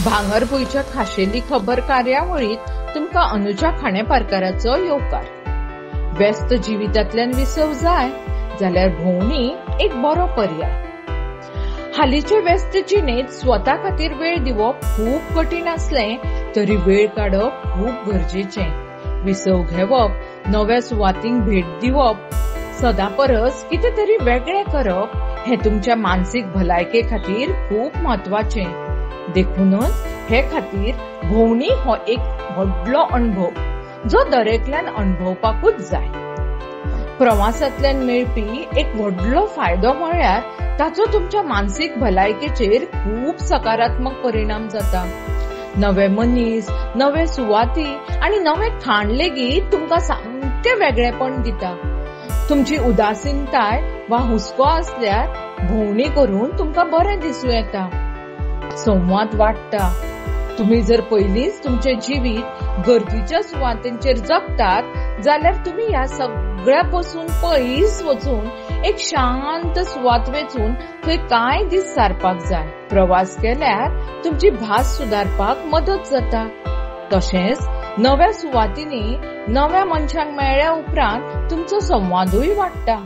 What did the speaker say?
भांगरभूंयच्या खाशेली खबर कार्यावळीत तुमकां अनुजा खांडेपारकाराचो येवकार. व्यस्त जिवितांतल्यान विसव जाय जाल्यार भोंवणी एक बरो पर्याय. हालींचे व्यस्त जिणेंत स्वता खातीर वेळ दिवप खूब कठीण आसलें तरी वेळ काडप खूब गरजेचें. विसव घेवप, नव्या सुवातींक भेट दिवप, सदां परस कितें तरी वेगळें करप हें तुमच्या मानसीक भलायके खातीर खूब म्हत्वाचें. देखूनच हे खातीर भोंवणी हो एक व्हडलो अणभव जो दरेकल्यान अणभवपाकूच जाय. प्रवासांतल्यान मेळपी एक व्हडलो फायदो म्हळ्यार ताचो तुमच्या मानसीक भलायकेचेर खूब सकारात्मक परिणाम जाता. नवे मनीस, नवे सुवाती आनी नवें खाण लेगीत तुमकां सामकें वेगळेपण दिता. तुमची उदासीनताय वा हुस्को आसल्यार भोंवणी करून तुमकां बरें दिसूं येता. संवाद वाडटा. तुमी जर पयलींच तुमचें जिवीत गर्दीच्या सुवातींचेर जगतात जाल्यार तुमी ह्या सगळ्या पसून पयस वचून एक शांत सुवात वेचून थंय कांय दीस सारपाक जाय. प्रवास केल्यार तुमची भास सुदारपाक मदत जाता. तशेंच नव्या सुवातींनी नव्या मनशांक मेळ्ळ्या उपरांत तुमचो संवादूय वाडटा.